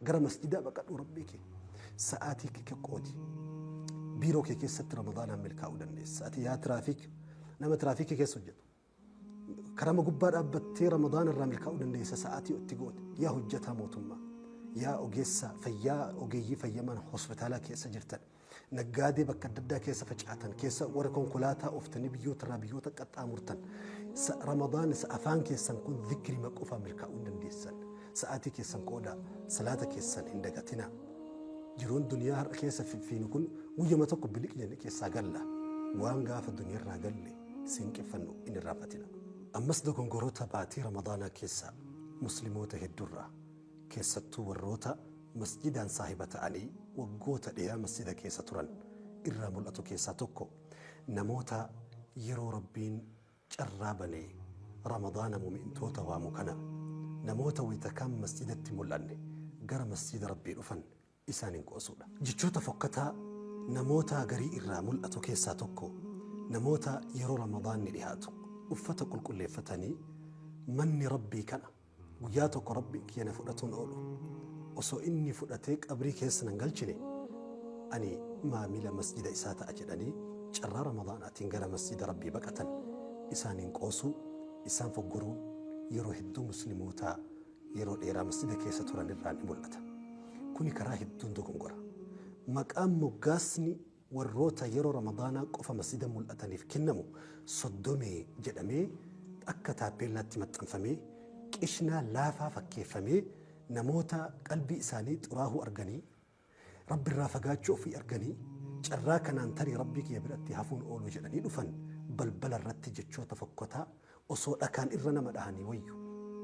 Gara masjidaa baqadhu rabbii kee. Sa'aatii kee qoodi. Biiroo kee keessatti ramadaanaan milkaa'uu dandeessa. Ati yaa tiraafik nama tiraafikii keessa hojjetu. Karama gubbaa dhaabbattee ramadaana irraa milkaa'uu dandeessa sa'aatii itti goote. Yaa hojjetaa mootummaa. Yaa ogeessa fayyaa ogeeyyii fayyaman hospitaalaa keessa jirtan. Naggaadee bakka adda addaa keessa facaatan keessa warra konkolaataa ooftanii biyyoota irraa biyyoota qaxxaamurtan. Ramadaan afaan keessan kun zikrima qofa milkaa'uu hin dandeessan. Sa'aatii keessan qoodaa salaata keessan hin dagatinaa. Jiruun duniyaa har'a keessa fiffiinu kun guyyama tokko biliq jenne keessaa galla. Waan gaafa duniyaarraa galle siinqeffannu hin irraanfatina. Ammas dogongoroota baatii ramadaanaa keessaa musliimoota hedduurraa keessattuu warroota masjidaan saahiba ta'anii waggoota dheeraa masjida keessa turan irraa mul'atu keessaa tokko namoota yeroo rabbiin carraa banee ramadaana mu'mintoota waamu kana namoota wayita kaan masjidatti mul'anne gara masjida rabbii dhufan isaaniin qoosuudha. Jechoota fokkataa namoota garii irraa mul'atu keessaa tokko namoota yeroo ramadaanni dhihaatu uffata qulqulleeffatanii manni rabbii kana guyyaa tokko rabbiin kiyya na fudhatuun oolu osoo inni fudhatee qabrii keessa nan galchine ani maamila masjida isaa ta'a jedhanii carraa ramadaanaatiin gara masjida rabbii baqatan isaaniin qoosuu isaan foggoruun yeroo hedduu musliimoota yeroo dheeraa masjida keessa turan irraa ni mul'ata. Kuni karaa hedduun dogongora. Maqaan moggaasni warroota yeroo ramadaanaa qofa masjida mul'ataniif kennamu soddomee jedhamee akka taappeellaatti maxxanfamee qishnaa laafaa fakkeeffamee namoota qalbii isaanii xuraahuu arganii rabbi irraa fagaachuu ofii arganii carraa kanaan tarii rabbii kiyya biratti hafuun oolu jedhanii dhufan balbala irratti jechoota fokkotaa osoo dhakaan irra nama dhahanii wayyu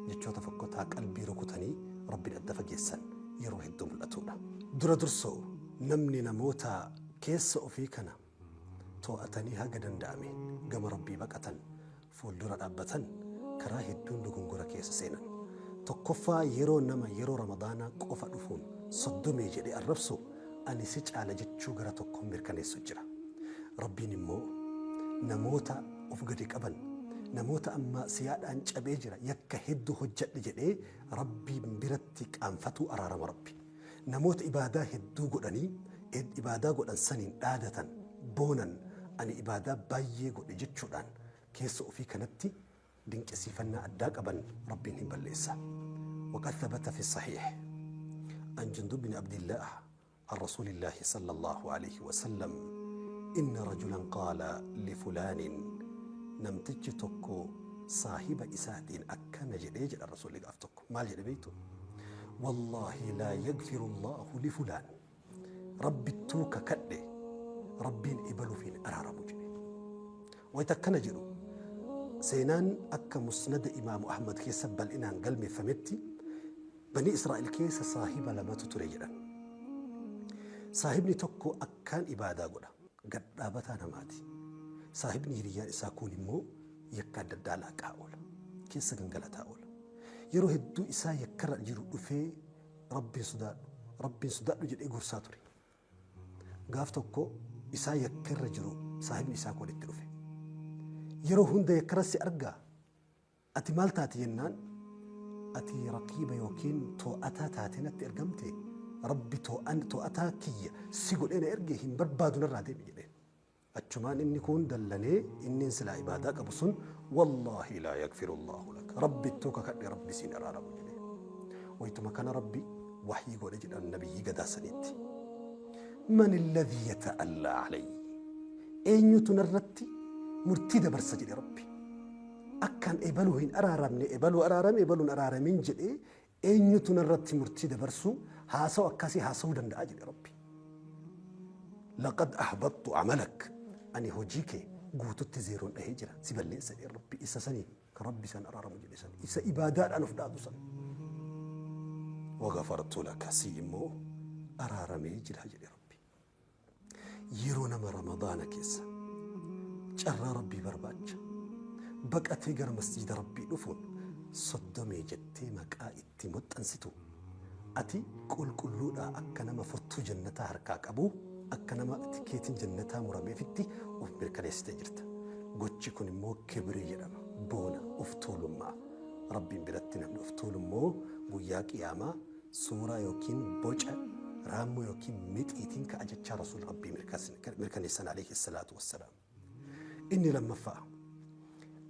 jechoota fokkotaa qalbii rukutanii rabbiin adda fageessan yeroo hedduu mul'atudha. Dura dursoo namni namoota keessa ofii kana to'atanii haga danda'ame gama rabbii baqatan fuuldura dhaabbatan karaa hedduun dogongora keessa seenan. Tokkoffaa yeroo nama yeroo ramadaanaa qofa dhufuun soddomee jedhee arrabsu ani si caala jechuu gara tokkoon mirkaneessu jira. Rabbiin immoo namoota of gadi qaban namoota amma siyaadhaan cabee jira yakka hedduu hojjedhe jedhee rabbiin biratti qaanfatuu araarama rabbi. Namoota ibaadaa hedduu godhanii ibaadaa godhan saniin dhaadatan boonan ani ibaadaa baay'ee godhe jechuudhaan keessa ofii kanatti dinqisiifannaa addaa qaban rabbiin hin balleessa. وقد ثبت في الصحيح عن جندب بن عبد الله عن رسول الله صلى الله عليه وسلم إن رجلا قال لفلان نمتج تكو صاحب إساتين أكن جديج الرسول قافتك ما جد بيته والله لا يغفر الله لفلان ربي التوك كده ربين إبلو فين أرارم جدي ويتكن جدو سينان أكا مسند إمام أحمد كيس بل إنان قلمي فمتي بني إسرائيل كيس صاحب لما تتريجا صاحبني tokko akkaan ibaadaa godha gad dhaabataa namaati. Saahibni hiriyyaan isaa kun immoo yakka adda addaa laaqaa oola. Keessa gangalataa oola. Yeroo hedduu isaa yakkarra jiru dhufee rabbiin sodaadhu rabbiin sodaadhu jedhee gorsaa ture. Gaaf tokko isaa yakkarra jiru saahibni isaa kun itti dhufe. Yeroo hunda yakkarra si argaa ati maal taate jennaan ati raqiiba yookiin to'ataa taate natti ergamte rabbi to'ataa kiyya si godhee na erge hin barbaadu narraa deemi jedheen. Achumaan inni kun dallanee inni silaa ibaadaa qabu sun wallaahi laa yaghfiru Allahu lak rabbi tokko kadhe rabbi siin araaramu jedheen. Wayituma kana rabbi waxyii godhe jedhan nabiyyii gadaa saniitti. Man alladhii yata'allaa alayhi eenyutu narratti murtii dabarsa jedhe rabbi. Akkaan ebaluu hin araaramne ebaluu araarame ebaluun araaramin jedhee eenyutu narratti murtii dabarsu haasa'u akkasii haasa'uu danda'a jedhe rabbi. Laqad ahbattu amalak ani hojii kee guututti zeeroon dhahee jira si balleessa jedhe rabbi isa sanii kan rabbi san araaramu jedhe san isa ibaadaadhaan of dhaadu san. Wagafartu laka si immoo araaramee jira jedhe rabbi. Yeroo nama ramadaana keessa carraa rabbii barbaacha baqatee gara masjida rabbii dhufuun soddomee jettee maqaa itti maxxansitu ati qulqulluudhaa akka nama furtuu jannataa harkaa qabu akka nama tikeetiin jannataa murameefitti of mirkaneessitee jirta. Gochi kun immoo kibrii jedhama. Boona of tuulummaa. Rabbiin biratti namni of tuulu immoo guyyaa qiyaamaa Suuraa yookiin boca raammoo yookiin mixiitiin ka'a jechaa Rasuul Rabbii mirkaneessan alayhi salaatu wassalaam. Inni lammaffaa,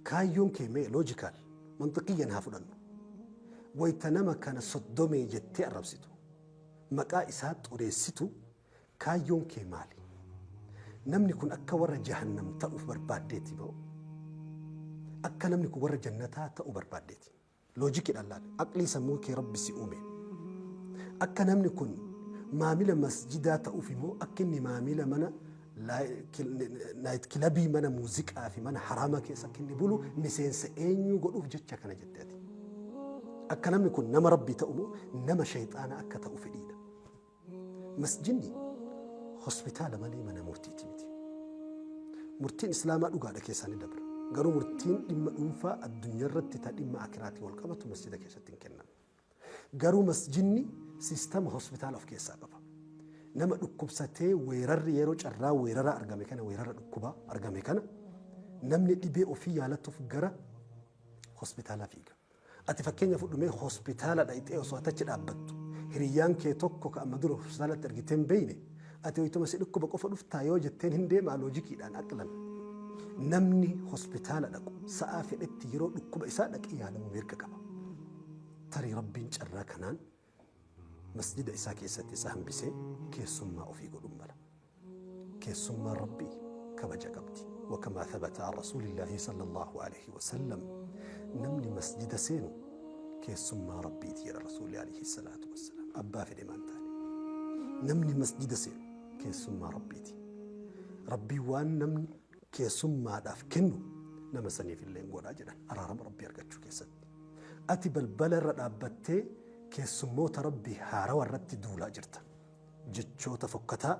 kaayyoon kee mee logical mantiqiyyan haa fudhannu. Wayta nama kana soddomee jettee arrabsitu, maqaa isaa xureessitu, kaayyoon kee maali? Namni kun akka warra jahannam ta'uuf barbaaddeeti moo akka namni kun warra jannataa ta'uu barbaaddeeti? Loojikiidhaan laala. Aqlii sammuu kee Rabbi si uume. Akka namni kun maamila masjidaa ta'uuf immoo akka inni maamila mana night club, mana muuziqaa fi mana haraama keessa akka inni bulu miseensa eenyu godhuuf jecha kana jette ati? Akka namni kun nama Rabbii ta'u moo nama shayxaana akka ta'u fedhiidha? Masjidni hospitaala malee mana murtiiti miti. Murtiin Islaamaa dhugaadha keessaa ni dabra. Garuu murtiin dhimma dhuunfaa addunyaa irratti ta dhimma akiraatii wal qabatu masjida keessatti hin kennamu. Garuu masjidni siistama hospitaala of keessaa qaba. Nama dhukkubsatee weerarri yeroo carraa weerara argame kana, weerara dhukkubaa argame kana, namni dhibee ofii yaalatuuf gara hospitaalaa fiiga. Ati fakkeenya fudhumee hospitaala dhaqxee osoo atachi dhaabbattu, hiriyyaan kee tokko ka amma dura hospitaalatti argitee hin beeyne, ati wayituma si dhukkuba qofa dhuftaa yoo jetteen hin deemaa loojikiidhaan aqlan? Namni hospitaala dhaqu sa'aa fedhetti yeroo dhukkuba isaa dhaqee yaalamuu mirga qaba. Tarii Rabbiin carraa kanaan masjida isaa keessatti isa hambisee keessummaa ofii godhuun mala. Keessummaan Rabbii kabaja qabdi. وكما ثبت عن رسول الله صلى الله عليه وسلم, namni masjida seenu keessummaa Rabbiiti jedha Rasuulli عليه الصلاة والسلام. Abbaa fedhe maan taane. Namni masjida seenu keessummaa Rabbiiti. Rabbii waan namni keessummaadhaaf kennu nama saniif illee godhaa jedhan araarama Rabbii argachuu keessatti. Ati balbala irra dhaabbattee keessummoota Rabbii haarawa irratti duulaa jirta. Jechoota fokkataa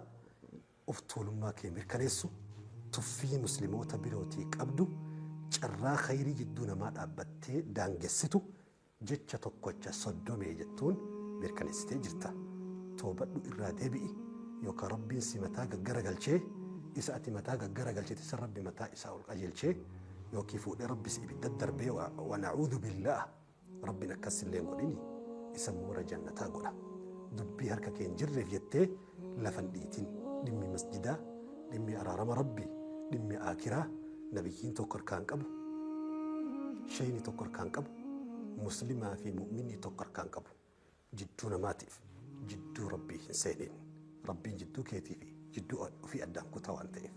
of tuulummaa kee mirkaneessu, tuffii musliimoota birootii qabdu, carraa khayrii jidduu namaa dhaabbattee daangessitu, jecha tokkocha soddomee jettuun mirkaneessitee jirta. Toobadhu, irraa deebi'i, yookaan Rabbiin si mataa gaggara galchee isa ati mataa gaggara galchite isa Rabbi mataa isaa ol qajeelchee yookiin fuudhee Rabbi si ibidda darbee, ونعوذ بالله, Rabbiin akkasillee godhini, isa moora jannataa godha. Dubbii harka kee hin jirreef jettee lafan dhiitin. Dhimmi masjidaa, dhimmi araarama Rabbi, dhimmi aakiraa nabiyyiin tokko harkaan qabu, shayni tokko harkaan qabu, muslimaa fi mu'minni tokko harkaan qabu. Jidduu namaatiif jidduu Rabbii hin seenin. Rabbiin jidduu keetii fi jidduu ofii addaan kutaa waan ta'eef.